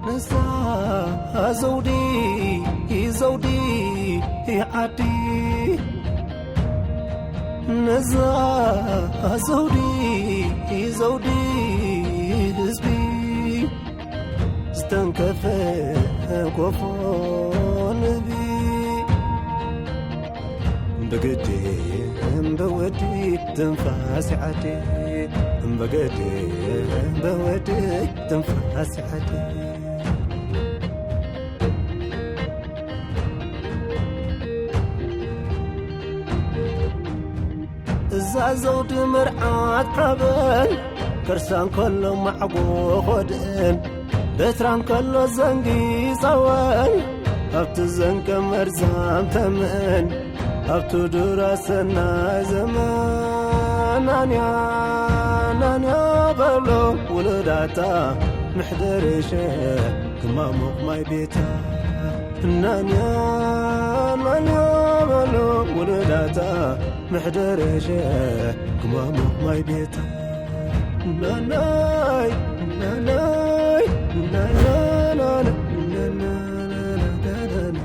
ነዛ ዘውዲ ዘውዲ ዓዲ፣ ነዛ ዘውዲ ዘውዲ ህዝቢ፣ ዝተንከፈ ጎፎ ንህቢ። ብግዲ ብወዲ ትንፋስ ዓዲ፣ ብግዲ ብወዲ ትንፋስ ዓዲ። እዛ ዘውዲ መርዓት ሓበን፣ ከርሳ እንከሎ ማዕጎ ኾድእን፣ በትራ እንከሎ ዘንጊ ጸወን፣ ኣብቲ ዘንቀ መርዛም ተመን፣ ኣብቲ ዱራ ሰናይ ዘመን። ናንያ ናንያ በሎ ውሉዳታ፣ ምሕደርሸ ክማሙቕ ማይ ቤታ። ናንያ ናንያ በሎ ውሉዳታ፣ ምሕደርሸ ክማሙቕ ማይ ቤታ። ናናይ ናናይ ናናናና ናናናና።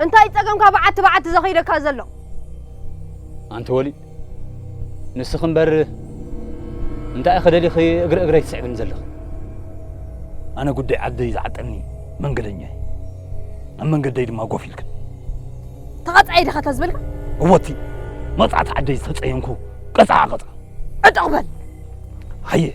እንታይ ጸገምካ በዓቲ በዓቲ ዘኸይደካ ዘሎ? ኣንቲ ወሊድ፣ ንስኺ እምበር እንታይ ኢኺ ደሊኺ እግሪ እግረይ ትስዕብኒ ዘለኺ? ኣነ ጉዳይ ዓደይ ዝዓጠኒ መንገደኛ እየ። ኣብ መንገደይ ድማ ጎፍ ኢልክን። ተቐጻዒ ዲኻ ተዝበልካ? እወቲ፣ መቕጻዕቲ ዓደይ ዝተጸየንኩ ቀጻዓ ቀጻ። ዕጥቕ በል። ሃየ።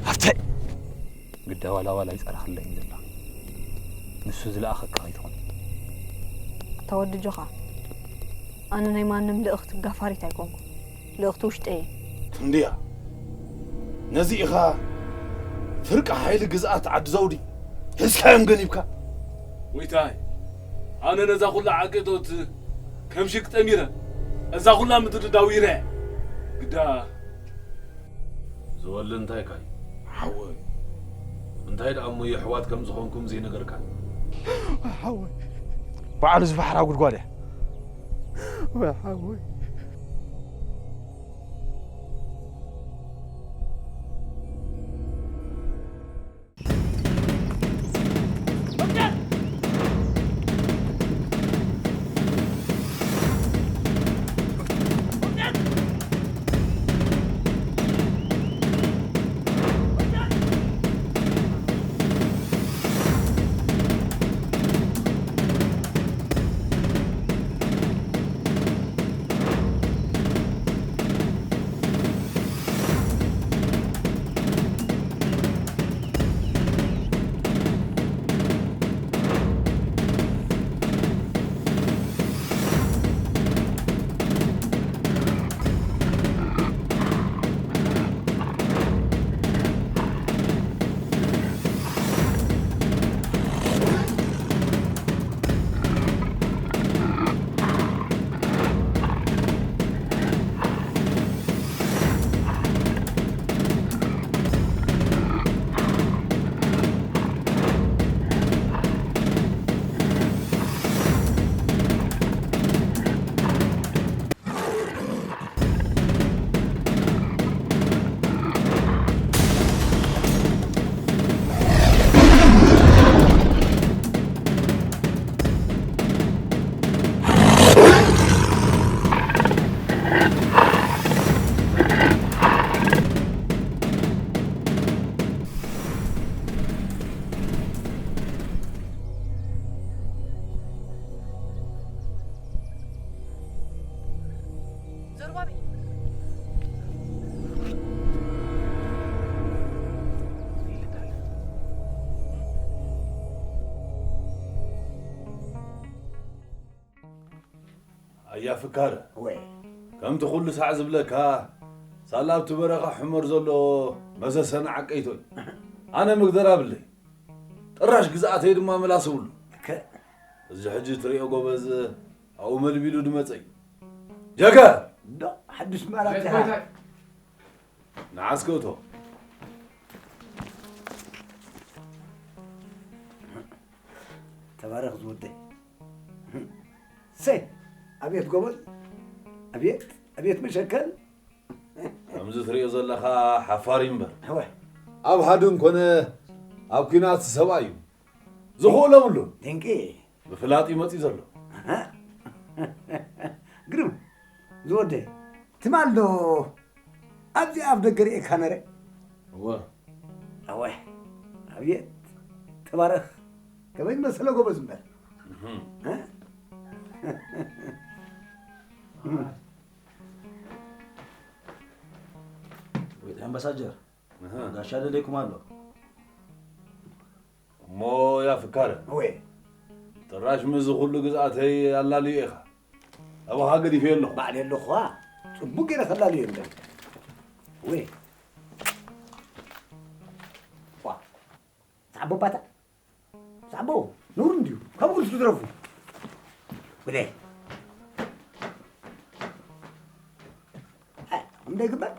ሃብተይ። ግዳ ዋላ ዋላ ይጸርኸለይ ዘላ። ንሱ ዝለኣኸካ ከይትኾን። ተወዲ ጆኻ፣ ኣነ ናይ ማንም ልእኽቲ ጋፋሪት ኣይኮንኩ። ልእኽቲ ውሽጠይ እየ። እንድያ። ነዚ ኢኻ ፍርቂ ሓይሊ ግዝኣት ዓዲ ዘውዲ ሒዝካዮም ገኒብካ። ጎይታይ፣ ኣነ ነዛ ኩላ ዓቄቶት ከም ሽግ ጠሚረ፣ እዛ ኩላ ምድሪ ዳዊረ። ግዳ ዝወሊ እንታይ ካይ ሓወይ፣ እንታይ ደኣ እሞ የሕዋት ከም ዝኾንኩም ዘይነገርካ። ሓወይ፣ በዓሉ ዝፋሕራ ጉድጓድ እያ። ሓወይ። ኣያ ፍካረ፣ ወይ ከምቲ ኩሉ ሳዕ ዝብለካ፣ ሳላ ኣብቲ በረኻ ሕመር ዘሎ መሰሰና ዓቀይቶ እዩ። ኣነ መግደር ኣብለይ። ጥራሽ ግዝኣተይ ድማ ምላስ እብሉ። እዚ ሕጂ ትሪኦ ጎበዝ ኣብኡ መልቢሉ ድመጸ እዩ። ጀገ! ዶ ሓድሽ ማራት ኢኻ። ንዓስከ እቶ። ተባረኽ ዝወደይ። ሰይ፣ ኣብየት ጎበዝ፣ ኣብየት፣ ኣብየት መሸከል። ከምዚ ትሪኦ ዘለኻ ሓፋሪ እምበር። እወ። ኣብ ሃድን ኮነ ኣብ ኲናት ሰብኣይ እዩ። ዝኽእሎ የብሉን። ድንቂ። ብፍላጥ እዩ መፂኡ ዘሎ። ግርም፣ ዝወደይ፣ ትማል ዶ ኣብዚ ኣብ ደገ ርኤካ ነረ? እወ። እወ፣ ኣብየት፣ ተባረኽ። ከመይ ዝመሰለ ጎበዝ እምበር። እህ። እ? ወይ ኣምባሳጀር፣ እህ። ጋሻ ደለይኩም ኣሎ። እሞ ያ ፍካረ፣ ወይ። ጥራሽ ምስዚ ኩሉ ግዝኣተይ ኣላልዮ ኢኻ። ኣባኻ ገዲፈዮ ኣለኹ። ባዕለይ ኣለኹ ኸዓ። ጽቡቕ ገይረ ከላልዮ እየ እምበር። ወይ። ዋ። ሰዓቦ ኣባታ። ሰዓቦ። ነውሪ እንድዩ። ካብ ኩሉ ትትረፉ። ብለ። ኣይ፣ እንደ ግበር።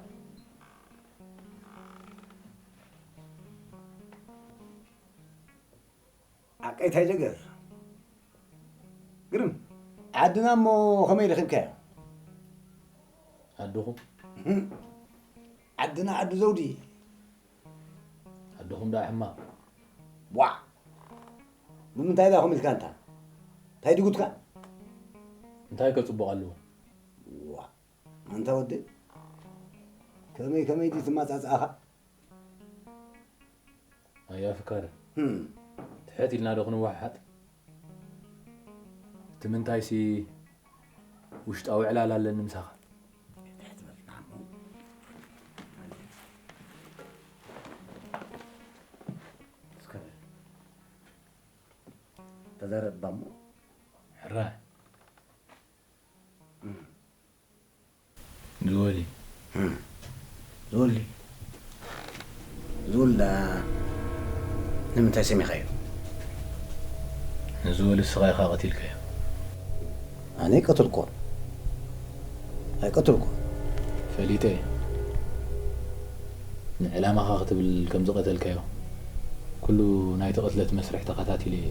ዓቀይታይ ጀገር። ግርም። ዓድና እሞ ከመይ ረኺብካዮ? ዓድኹም? እህም። ዓድና ዓዲ ዘውዲ። ዓድኹም ደኣ ሕማቕ። ዋዕ! ብምንታይ ደኣ ከምኡ ኢልካ እንታ? እንታይ ድጉትካ? እንታይ ከ ጽቡቕ ኣለዎ? ዋዕ! ኣንታ ወደይ፣ ከመይ ከመይ ድዩ ትመጻጽኣኻ? ኣያ ፍካረ፣ ህም። ትሕት ኢልና ዶ ክንወሓሓጥ? እቲ ምንታይሲ ውሽጣዊ ዕላል ኣለኒ ምሳኻ። ትሕት በል ንዓሞ። እስከ ተዛረብ ባሞ። ሕራይ። እም። ዝወሊ። እም። ዝወሊ። ዝወልዳ ንምንታይ ሰሚኻዮ? ንዝወሊ እስኻ ኢኻ ቀቲልካዮ። ኣነ ኣይቀተልኩዎን። ኣይቀተልኩዎን። ፈሊጠ እየ። ንዕላማኻ ክትብል ከም ዝቐተልካዮ። ኩሉ ናይቲ ቅትለት መስርሕ ተኸታቲለ እየ።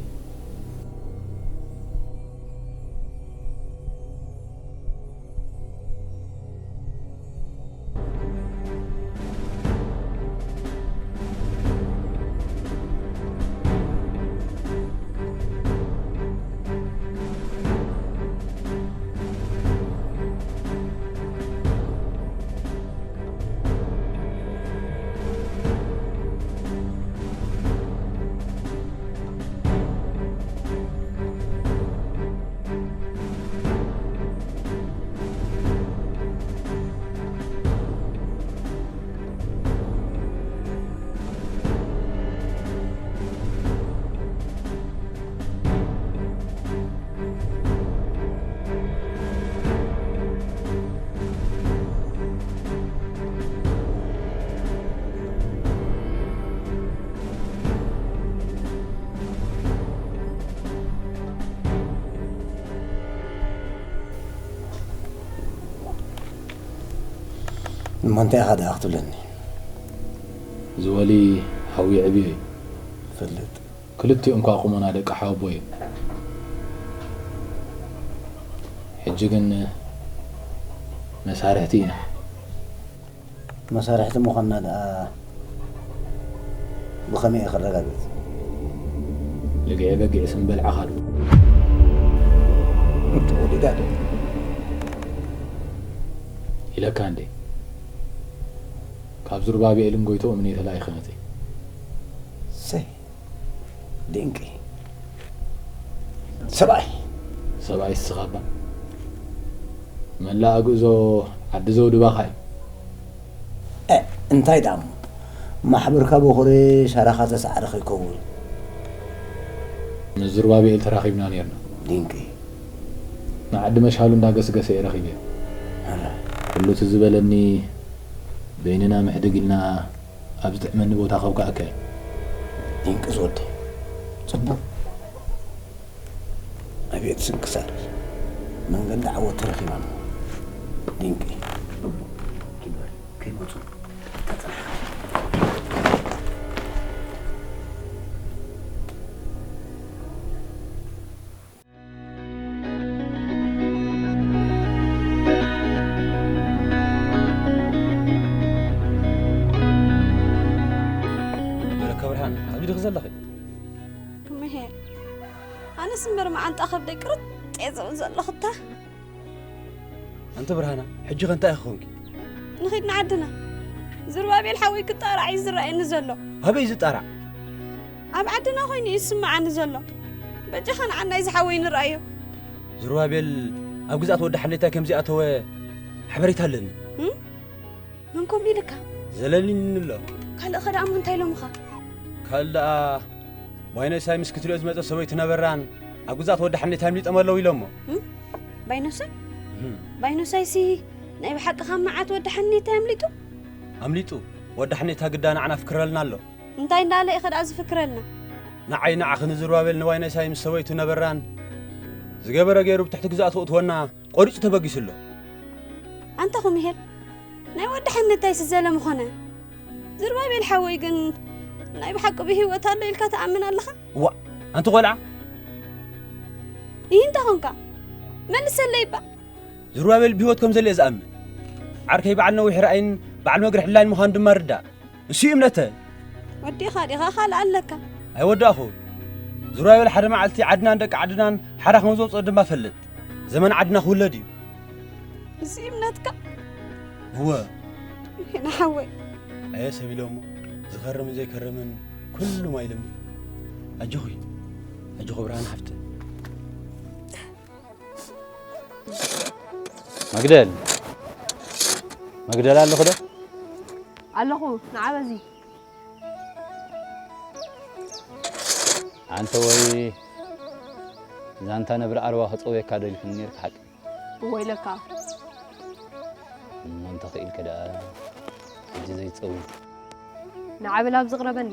እሞ እንታይ ኢኻ ደኣ ክትብለኒ? ዝወሊ ሓው የዕብዮ እዩ። ፈልጥ። ክልቲኦም ከኣ ቁመና ደቂ ሓወቦ እዮም። ሕጂ ግን መሳርሕቲ ኢና። መሳርሕቲ ምዃንና ደኣ ብኸመይ እየ ክረጋግጽ? ልግዒ በጊዕ ስም በልዓኻ ዶ? ተወሊዳ ዶ? ኢለካ እንዴ? ካብ ዙርባቤኤልን ጎይትኦምን እየ ተላኢኸ መጺእ። ሰይ፣ ድንቂ ሰብኣይ። ሰብኣይ እስኻ እባ። መላእ ኣግእዞ ዓዲ ዘውዲ ባኻ እዩ። እ፣ እንታይ ደኣ እሞ? ማሕበርካ በኹሪ ሻራኻ ተሳዕረ ከይከውን። ምስ ዙርባቤኤል ተራኺብና ኔርና። ድንቂ። ንዓዲ መሻሉ እንዳገስገሰ እየ ረኺበዮ። ሕራይ። ኩሉ እቲ ዝበለኒ በይንና ምሕድግ ኢልና ኣብ ዝጥዕመኒ ቦታ ከብቅዓካ እየ። ድንቂ ዝወደይ። ጽቡቕ። ኣቤት ስንክሳር። መንገዲ ዓወት ተረኺባ እሞ። ድንቂ። ኪበር፣ ከይመጹ። በለካ ብርሃን፣ ኣብዚ ዲኺ ዘለኺ? ምሄ፣ ኣነስ እምበር መዓንጣ ከብደይ ቅርጥ እየ ዝብል ዘለኹ እታ። ኣንቲ ብርሃና፣ ሕጂ ከ እንታይ ኢኺ ኮንኪ? ንኺድ ንዓድና። ዝሩባቤል ሓወይ ክጣራዕ እዩ ዝረኣየኒ ዘሎ። ኣበይ ዝጣራዕ? ኣብ ዓድና ኮይኑ እዩ ዝስምዓኒ ዘሎ። በጃኻ ንዓናይ ዝሓወይ ንርኣዮ። ዝሩባቤል ኣብ ግዝኣት ወዲ ሓኔታይ ከም ዝኣተወ ሓበሬታ ኣለኒ። እም? መን ኮም ኢልካ? ዘለኒ ኣሎ። ካልእ ኸ ደኣ እሞ እንታይ ኢሎምኻ? ካልእ ደኣ ባይኖሳይ ምስ ክትሪኦ ዝመጸ ሰበይቱ ነበራን ኣብ ግዝኣት ወዲ ሓኔታይ ኣምሊጦም ኣለዉ ኢሎሞ። እም? ባይኖሳይ? እም። ባይኖሳይሲ ናይ ብሓቂ ካብ መዓት ወዲ ሓኔታይ ኣምሊጡ? ኣምሊጡ። ወዲ ሓኔታ ግዳ ንዓና ፍክረልና ኣሎ። እንታይ እንዳለ ኢኸ ደኣ ዝፍክረልና? ንዓይ ንዓኺ ንዝሩባቤል ንባይኖሳይ ምስ ሰበይቱ ነበራን ዝገበረ ገይሩ ብትሕቲ ግዝኣቱ እትወና ቆሪጹ ተበጊሱ ኣሎ። ኣንታ ኹምሄል፣ ናይ ወዲ ሓኔታይስ ዘለ ምኾነ። ዝሩባቤል ሓወይ ግን ናይ ብሓቂ ብህይወት ኣሎ ኢልካ ትኣምን ኣለኻ? ዋእ፣ ኣንቲ ቖልዓ። ይህ እንተ ኾንካ፣ መልሰለይ እባ። ዝሩባቤል ብህይወት ከም ዘሎ እየ ዝኣምን። ዓርከይ በዓል ነዊሕ ራእይን በዓል መግርሒ ድላይን ምዃኑ ድማ ርዳእ። እሱ እዩ እምነተ። ወዲኻ ዲኻ ካልእ ኣለካ? ኣይወዳእኹ። ዝሩባቤል ሓደ መዓልቲ ዓድናን ደቂ ዓድናን ሓራ ከም ዝወፅኦ ድማ ፈልጥ። ዘመን ዓድና ክውለድ እዩ። እዚ እምነትካ? እወ። ንሓወይ። ኣየ ሰብ ኢሎሞ፣ ዝኸርምን ዘይከርምን ኩሉ ማይልም እዩ። ኣጆኺ፣ ኣጆኺ ብርሃን ሓፍቲ። መግደል፣ መግደል ኣለኹ ዶ? ኣለኹ፣ ንዓ በዚ። ኣንተ ወይ ዛንታ ነብሪ ዓርባ ክጸውየካ ደሊኹኒ ነይርካ ሓቂ። ወይለካ። እሞ እንተ ኽኢልከ ደኣ ሕጂ ዘይትጸውይ። ንዓ በል ኣብዚ ቅረበኒ።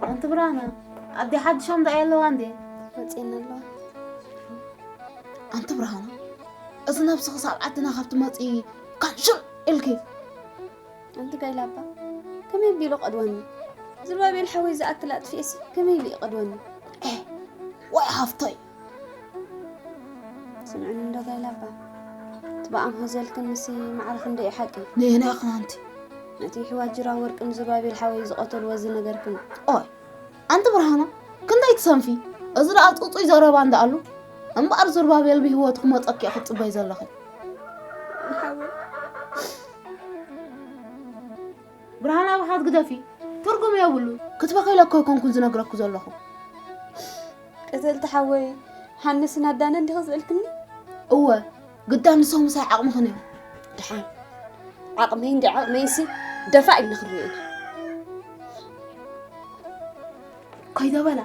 ኣንቲ ብርሃና፣ ኣዴ ሓድሾም ደኣ የለዋ እንዴ? መጺኤን ኣለዋ። ኣንቲ ብርሃና፣ እዚ ነብሲ ክሳብ ዓድና ካብ ትመጺ ካንሽል ኢልኪ። ኣንቲ ጋይላባ፣ ከመይ ኣቢሉ ቀድወኒ? ዝባቤል ሓወይ ዝኣክል ኣጥፊኤሲ ከመይ ኢሉ ይቐድወኒ? ኤ፣ ወይ ሃፍቶይ። ስምዕኒ እንዶ ጋይላባ፣ እቲ ብኣምሆ ዘልክን ምሲ ማዕረ ክንደይ እዩ ሓቂ? ንየናይ ኸ ኣንቲ? ነቲ ሕዋጅራ ወርቂ ንዝባቤል ሓወይ ዝቐተልዎ እዚ ነገርክን። ኦይ፣ ኣንቲ ብርሃና፣ ክንደይ ትሰንፊ? እዚ ደኣ ጥጡይ ዘረባ እንዳኣሉ፣ እምበኣር ዝሩባቤል ብህይወቱ ክመጸኪ እየ ክትጽበይ ዘለኺ። ሓወይ። ብርሃን ኣብሓት ግደፊ፣ ትርጉም የብሉ። ክትበኺ ኢለ እኮ ኣይኮንኩን ዝነግረኩ ዘለኹ። ቀተልቲ ሓወይ፣ ሃንስን ኣዳነን ዲኺ ዝእልክኒ? እወ፣ ግዳ ንሶም ምሳይ ዓቕምኽን እዮም። ደሓን፣ ዓቕመይ እንዲ ዓቕመይሲ ደፋ ኢልና ክንሪኦ ኢና። ከይደ በላ።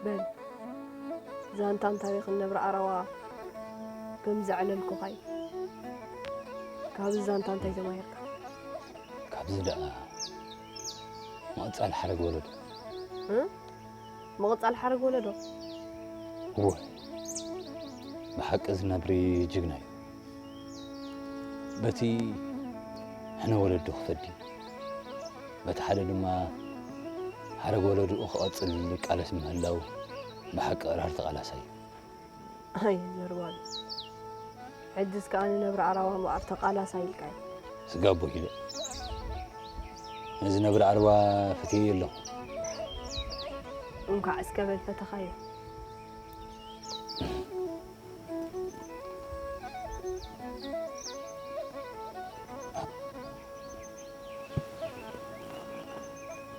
በል፣ ዛንታን ታሪኽን ነብሪ ኣራዋ ከም ዘዕለልኩኻይ፣ ካብዚ ዛንታ እንታይ ተማሂርካ? ካብዚ ደኣ ምቕጻል ሓረግ ወለዶ። እ? ምቕጻል ሓረግ ወለዶ? እወ፣ ብሓቂ እዚ ነብሪ ጅግና እዩ። በቲ ሕነ ወለዱ ክፈዲ፣ በቲ ሓደ ድማ ሓረግ ወለድኡ ክቐጽል ይቃለስ ምህላው ብሓቂ ራህሪ ተቓላሳይ እዩ። ኣይ ዘርባል፣ ሕጅስ ከኣ ንነብሪ ኣራዋ እምበኣር ተቓላሳይ ኢልካዮ። ስጋቦ ኢለ ነዚ ነብሪ ኣርባ ፈትየዮ ኣለኹ። እንኳዕ እስከ በል ፈተኻዮ።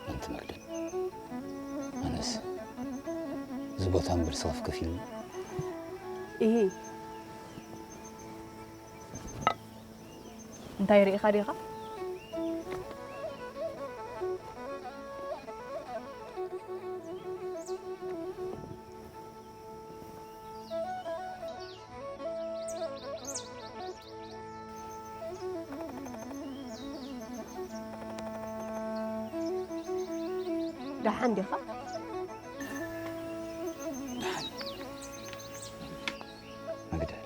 ኣንቲ መግደል፣ ኣነስ እዚ ቦታ እምበር ስኽፍክፍ ኢሉ። እሂ። እንታይ ርኢኻ ዲኻ? ደሓን ዲኻ? ደሓን መግደል።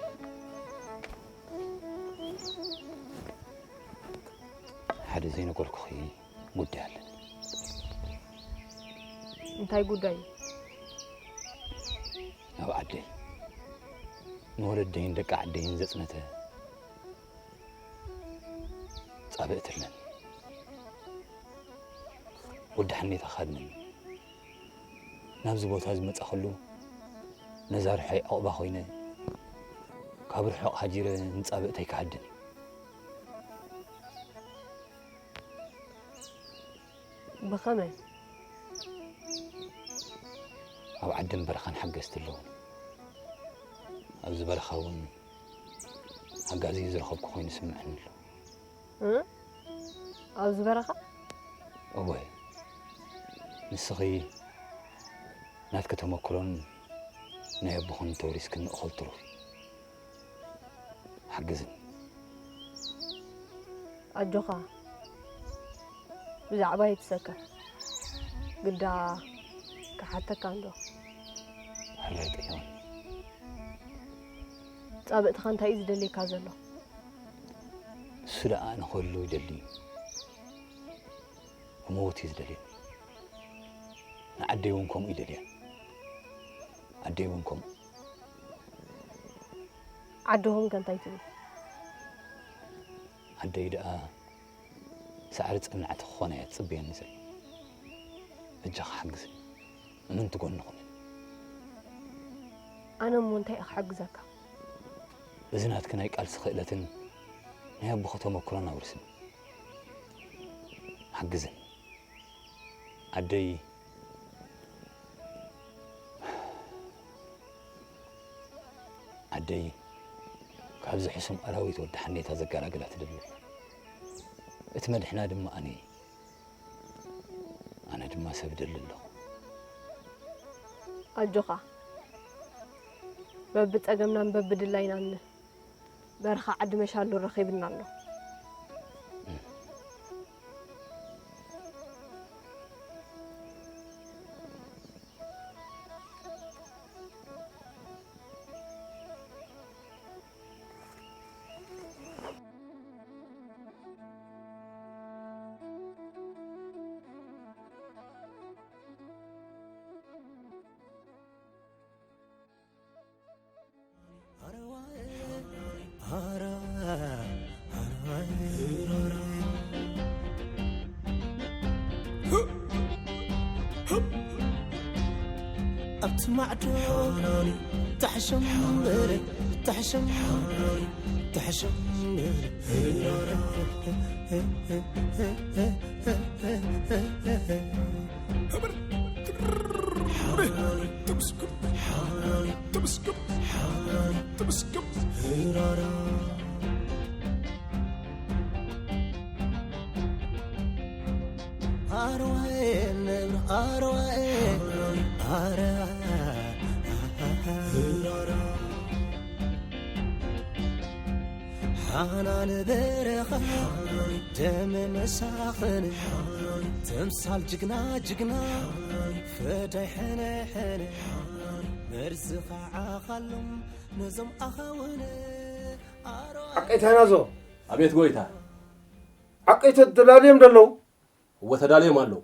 ሓደ ዘይነገርኩኺ ጉዳይ ኣለኒ። እንታይ ጉዳይ እዩ? ኣብ ዓደይ ንወለደይን ደቂ ዓደይን ዘጽነተ ጻብእቲ ኣለኒ። ወዲ ሓኔታ ካድነኒ። ናብዚ ቦታ ዝመጻኹሉ ነዛ ርሖይ ዕቑባ ኮይነ ካብ ርሑቕ ሃጂረ ንጻብእተይ ክሃድን እዩ። ብኸመይ? ኣብ ዓድን በረኻን ሓገዝቲ ኣለዉ። ኣብዚ በረኻ እውን ሓጋዚ ዝረኸብኩ ኮይኑ ስምዐኒ ኣሎ። እ? ኣብዚ በረኻ? እወ፣ ንስኺ ናትኪ ተመክሮን ናይ ኣቦኽን ተወሪስክኒ እኹል ትሩፍ እዩ። ሓግዝኒ። ኣጆኻ፣ ብዛዕባይ ኣይትሰከፍ። ግዳ ክሓተካ እንዶ። ሕራይ ጠይቐኒ። ጻብእትኻ እንታይ እዩ ዝደልየካ ዘሎ? እሱ ደኣ ንኸሉ ይደሊ እዩ። ክመውት እዩ ዝደልየኒ። ንዓደይ እውን ከምኡ ይደልያ። ኣደይ እውን ከምኡ። ዓድኹም ከ እንታይ ትብል? ዓደይ ደኣ ሳዕሪ ጽንዕቲ ክኾና እያ ትጽበየኒ ዘላ። በጃኻ ሓግዝኒ። እምንቲ ጎኒ ኩነኒ። ኣነ እሞ እንታይ እየ ክሓግዘካ? በዚ ናትኪ ናይ ቃልሲ ክእለትን ናይ ኣቦኺ ተመክሮን ኣውርስኒ። ሓግዝኒ። ዓደይ፣ ዓደይ ካብዚ ሕሱም ኣራዊት ወዲ ሓኔታ ዘገላግላ ትደሊ ኣላ። እቲ መድሕና ድማ ኣነ እየ። ኣነ ድማ ሰብ እደሊ ኣለኹ። ኣጆኻ፣ በብጸገምናን በብድላይናን በረኻ ዓዲ መሻሉ ረኺብና ኣሎ። ኣብቲ ማዕዶ ታሕሸም በለ፣ ታሕሸም፣ ታሕሸም በለ። ኣርዋኤ ነብሪ ኣርዋኤ ኣረ ሓናን በረኻ ደም መሳኽን ተምሳል ጅግና ጅግና ፈዳይ ሕነ ሕነ መርዚ ኸዓኻሎም ነዞም ኣኻውን ኣርዋኤ ሓቀይታ ናዞ ኣቤት ጎይታ። ሓቀይቶ ተዳልዮም ደለዉ እወ ተዳልዮም ኣለዉ።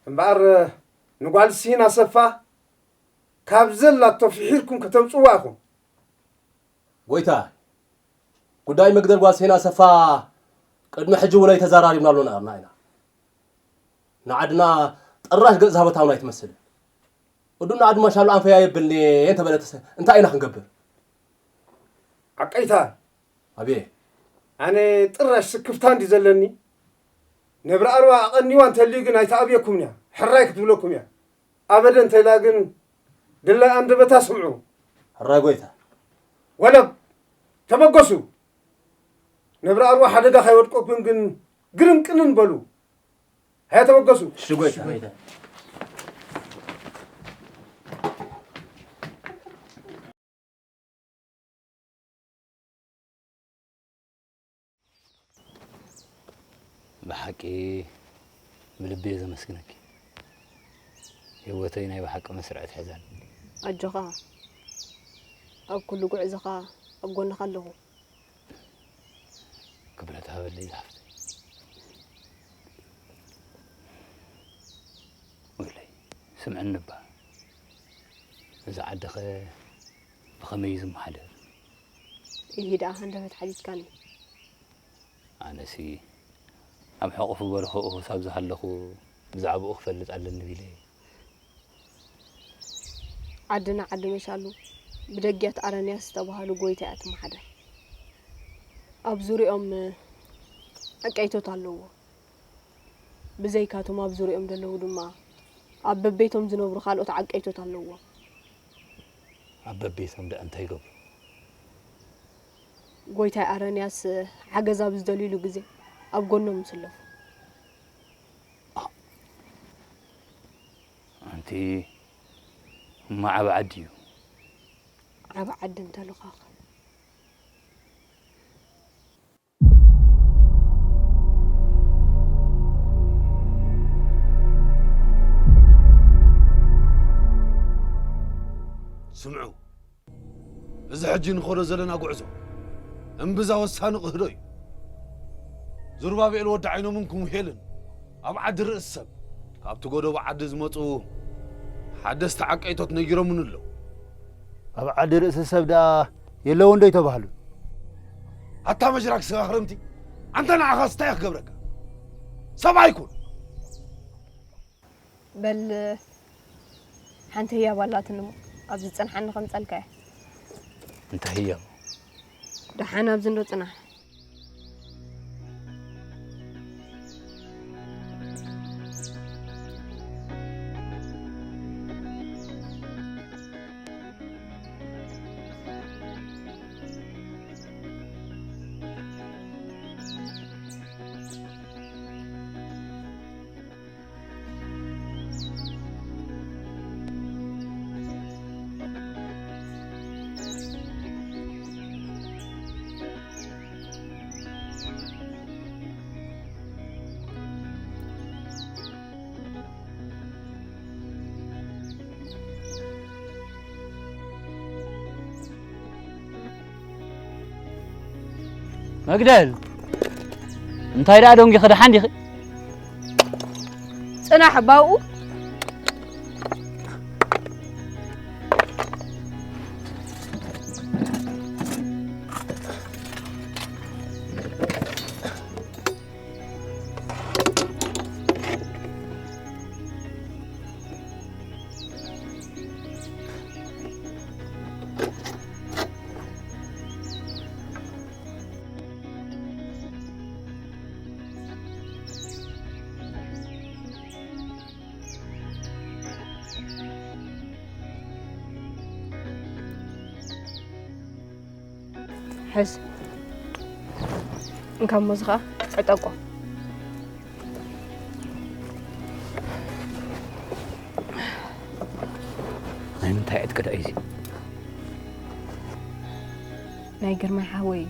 እምበኣር ንጓል ስሂን ኣሰፋ ካብ ዘላቶ ፍሒርኩም ከተምፅዋ ኢኹም። ጎይታ፣ ጉዳይ መግደል ጓል ስሂን ኣሰፋ ቅድሚ ሕጂ እውን ኣይተዘራሪብናሉን ነበርና ኢና። ንዓድና ጥራሽ ገጽ ዝሃበታ እውን ኣይትመስልን። እዱና ድማ ሻሉ ኣንፈያ የብልኒ እንተበለትስ እንታይ ኢና ክንገብር? ዓቀይታ ኣቤ ኣነ ጥራሽ ስክፍታ እንዲ ዘለኒ ነብሪ ኣርዋ ኣቐኒዋ እንተልዩ ግን ኣይተኣብየኩም እያ ሕራይ ክትብለኩም እያ ኣበደ እንተኢላ ግን ድላይ ኣንደበታ ስምዑ ሕራይ ጎይታ ወለብ ተበገሱ ነብሪ ኣርዋ ሓደጋ ካይወድቀኩም ግን ግርም ቅንን በሉ ሃያ ተበገሱ እሺ ጎይታ ብሓቂ ብልቢ እየ ዘመስግነኪ። ህይወተይ ናይ ብሓቂ መስርዕ ትሕዛኒ። ኣጆኻ፣ ኣብ ኩሉ ጉዕዞኻ ኣብ ጎንኻ ኣለኹ። ክብረት ሃበለይ ዝሓፍተይ። ወይለይ፣ ስምዕኒ እባ። እዚ ዓድኸ ብኸመይ እዩ ዝመሓደር? ኢሂ ደኣ ሃንደበት ሓቲትካኒ። ኣነሲ ኣብ ሕቑፉ በርሆኡ ክሳብ ዝሃለኹ ብዛዕባኡ ክፈልጥ ኣለኒ ኢለ እየ። ዓድና ዓዲ መሻሉ ብደጊያት ኣረንያስ ዝተባህሉ ጎይታ እያ ትመሓደር። ኣብ ዙሪኦም ዓቀይቶት ኣለዎ። ብዘይካቶም ኣብ ዙሪኦም ዘለዉ ድማ ኣብ በቤቶም ዝነብሩ ካልኦት ዓቀይቶት ኣለዎ። ኣብ በቤቶም ደኣ እንታይ ይገብሩ? ጎይታይ ኣረንያስ ሓገዝ ኣብ ዝደልዩሉ ግዜ ኣብ ጎኖም ይስለፉ። ኣንቲ እሞ ዓቢ ዓዲ እዩ። ዓቢ ዓዲ እንተልኻኸ? ስምዑ፣ እዚ ሕጂ ንኸዶ ዘለና ጉዕዞ እምብዛ ወሳኒ ክህዶ እዩ። ዙርባቤል ወዲ ዓይኖምን ክሙሄልን ኣብ ዓዲ ርእሲ ሰብ ካብቲ ጎደቦ ዓዲ ዝመጹ ሓደስቲ ዓቀይቶት ነጊሮምኒ ኣለዉ። ኣብ ዓዲ ርእሲ ሰብ ደኣ የለውን ዶ ይተባህሉ? ኣታ መጅራክ ስጋ ክረምቲ፣ ኣንተ ንዓኻስ እንታይ ክገብረካ? ሰብ ኣይኩን። በል ሓንቲ ህያብ ኣላትኒ እሞ ኣብዚ ጽንሓኒ ከምጸልካ እየ። እንታይ ህያብ? ደሓን ኣብዚ እንዶ ጽናሕ። መግደል፣ እንታይ ደኣ ደንጊኺ፣ ደሓን ዲኺ? ጽናሕ ባኡ። ሕዝ። እንካ እሞ እዚ ኸኣ ዕጠቆ። ናይ ምንታይ ዕጥቂ ደኣ እዩ እዚ? ናይ ግርማይ ሓወይ እዩ።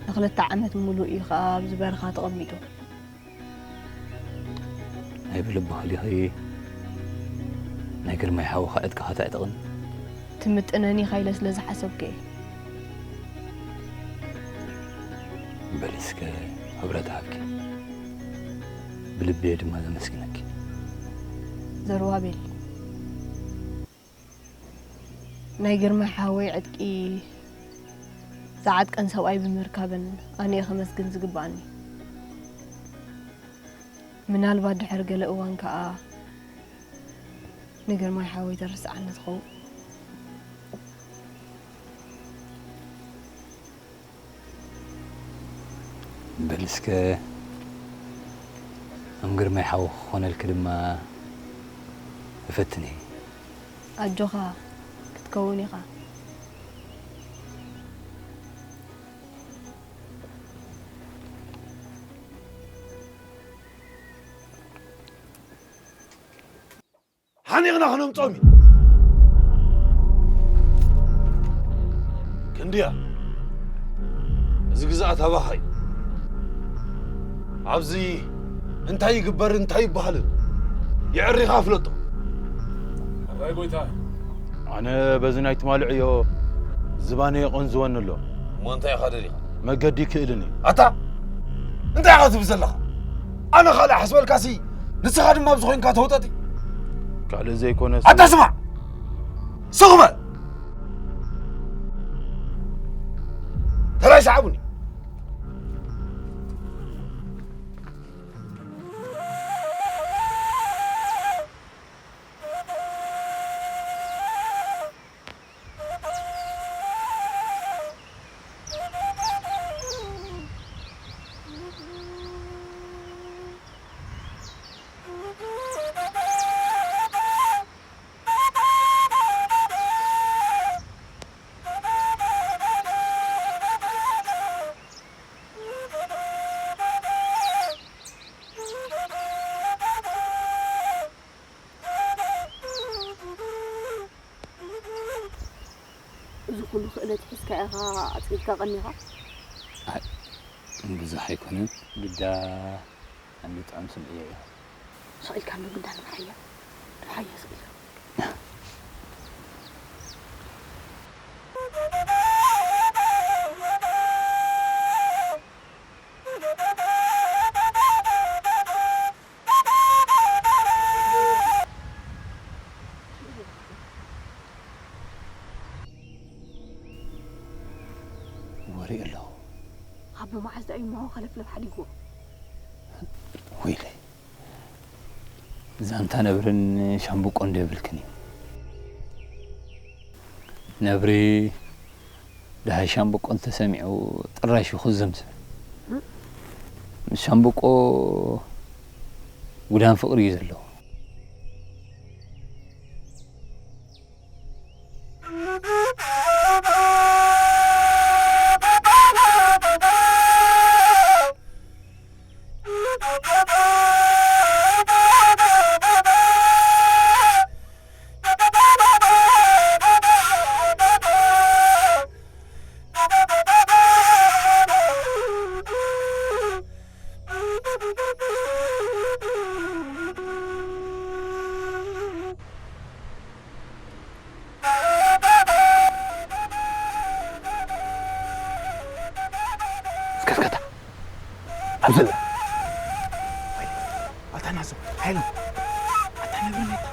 ንኽልተ ዓመት ሙሉእ እዩ ኸኣ ኣብዚ በረኻ ተቐሚጡ። ናይ ብልብኺ ዲኺ ናይ ግርማይ ሓውኻ ዕጥቅኻ ተዕጥቕኒ? ትምጥነኒ ኢኻ ኢለ ስለ ዝሓሰብኩ እየ። በሊ እስከ ክብረት ሃብኪ። ብልቢ እየ ድማ ዘመስግነኪ። ዘሩባቤል፣ ናይ ግርማይ ሓወይ ዕጥቂ ዝዓጥቀን ሰብኣይ ብምርካበን ኣነ እየ ከመስግን ዝግብኣኒ። ምናልባት ድሕሪ ገለ እዋን ከኣ ንግርማይ ሓወይ ተርስዓኒ ትኸውን። በል እስከ ከም ግርማይ ሓው ክኾነልኪ ድማ እፈትን እየ። ኣጆኻ ክትከውን ኢኻ። ሓኒቕና ክነምጾም ኢና። ክንድያ፣ እዚ ግዝኣት ኣባኻ እዩ። ኣብዚ እንታይ ይግበርን እንታይ ይበሃልን የዕሪኻ ፍለጦ። ሕራይ ጎይታ። ኣነ በዚ ናይ ትማሊ ዕዮ ዝባነይ የቐንዝወኒ ኣሎ። እሞ እንታይ ኢኻ ደሊኻ? መገዲ ይክእልን እዩ። ኣታ እንታይ ኢኻ ትብል ዘለኻ? ኣነ ካልእ ሓስበልካሲ ንስኻ ድማ ኣብዚ ኮይንካ ተወጠጢ። ካልእ ዘይኮነስ ኣታ ስማዕ! ስቕ በል! ተራይ ሰዓቡኒ። እዚ ኩሉ ክእለት ሒዝካ ኢኻ ኣጽቂጥካ ቀኒኻ? ኣይ፣ ብዙሕ ኣይኮነን። ግዳ ኣንዲ ጥዑም ስምዒ እዩ። ስቕ ኢልካ እንዶ ግዳ ንብሓያ። ንብሓያ ስቕ ኢልካ። ወሪኡ ኣለኹ። ካብ መዓዝ ደኣ እዩ እሞ ከለፍለፍ ሓዲግዎ? ወይለይ፣ ዛንታ ነብርን ሻምብቆን ዶ የብልክን እዩ? ነብሪ ደሃይ ሻምብቆ እንተሰሚዑ ጥራሽ እዩ ክዝም ዝብል። ምስ ሻምብቆ ጉዳን ፍቕሪ እዩ ዘለዎ። እስከ፣ እስከ፣ እታ፣ ኣብዚ ኣላ። ኣታ ናዞ፣ ሃይሎ። ኣታ ነብሪ ነታ።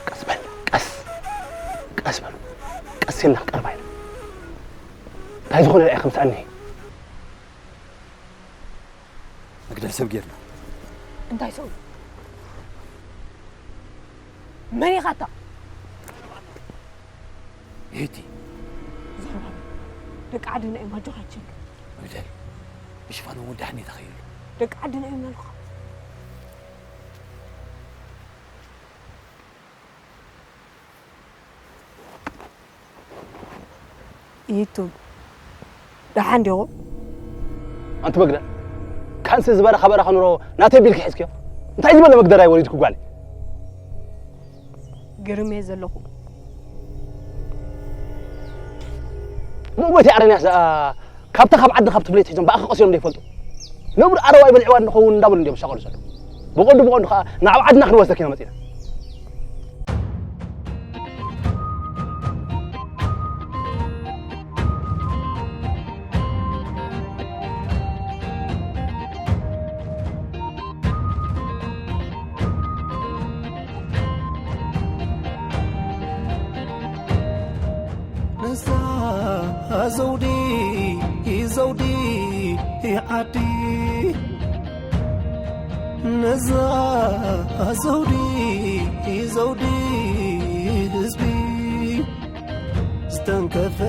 ቀስ በል፣ ቀስ። ቀስ በሉ። ቀስ ኢልና ክንቀርባ ኢና። እንታይ ዝኾነ ርኣይ ከምስኣኒ? መግደል ሰብ ጌርና። እንታይ ሰው? መን ኢኻ ኣታ? ይህቲ። ዘራቢ። ደቂ ዓድና እዮም፣ ኣጆኻ ኣይትቸገር። መግደል። ብሽፋን እውን ዳሕኒ ተኸይሉ። ደቂ ዓድና እዮም እናልኩኻ። ይቱ። ደሓን ዲኹም? ኣንቲ መግደል፣ ካንሲ ዝበረኻ በረኻ ኑሮ ናተይ ቢልኪ ሒዝክዮ? እንታይ ዝበለ መግደራይ ወሊድኩ ጓለይ? ግርም እየ ዘለኹ። ሞጎት ኣረንያስ ደኣ ካብታ ካብ ዓዲ ካብ ትፍለይ ትሒዞም ብኣኺ ቀሲኖም ዘይፈልጡ? ነብሪ ኣረዋይ በልዕዋ እንኸውን እንዳበሉ እንዲዮም ዝሻቐሉ ዘለዉ። ብቐንዱ ብቐንዱ ኸዓ ናብ ዓድና ክንወስደኪ ኢና መፂና። ንዛ ዘውዲ ዘውዲ ዓዲ፣ ነዛ ዘውዲ ዘውዲ ህዝቢ፣ ዝተንከፈ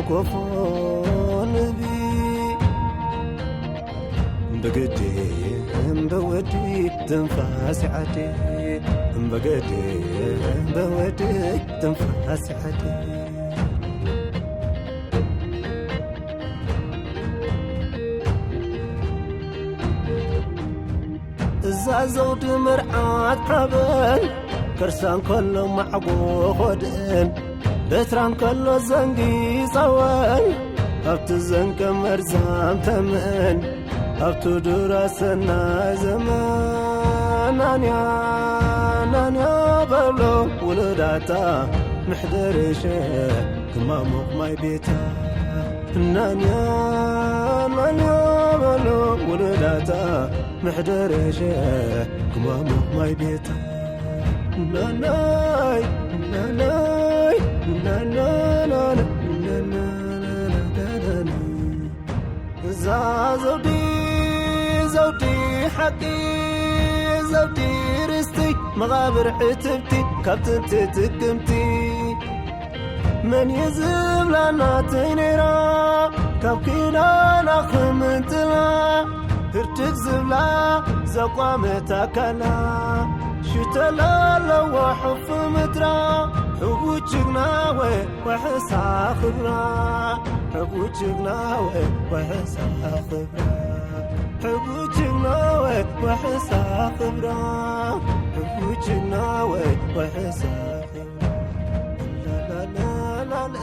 ጎፎ ንህቢ። ብግዲ እምበወዲ ትንፋስ ዓዲ፣ ብግዲ እምበወዲ ትንፋስ ዓዲ። እዛ ዘውዲ መርዓት ሓበን፣ ከርሳ እንከሎ ማዕጎ ኾድእን፣ በትራ እንከሎ ዘንጊ ጸወን፣ ኣብቲ ዘንቀ መርዛም ተመን፣ ኣብቱ ዱራ ሰናይ ዘመን ናንያ ናንያ በሎ ውሉዳታ ምሕደርሸ ክማሙቕ ማይ ቤታ ናንያ ናንያ በሎ ውሉዳታ ምሕደርሸ ክማሙቕ ማይ ቤታ ናናይ ናናይ ናናናና እዛ ዘውዲ ዘውዲ ሓቂ ዘውዲ ርስቲ መቓብር ዕትብቲ ካብ ጥንቲ ጥቅምቲ መን ዝብላ ናተይ ነይራ ካብ ኪዳና ክምንጥላ ህርድግ ዝብላ ዘቋመት ኣካላ ሽተላ ኣለዋ ሕፉ ምድራ ሕቡ ጅግናወ ወሕሳ ክብራ ሕቡ ጅግናወ ወሕሳ ክብራ ሕቡ ጅግናወ ወሕሳ ክብራ ሕቡ ጅግናወ ወሕሳ ክብራ ላላላላላ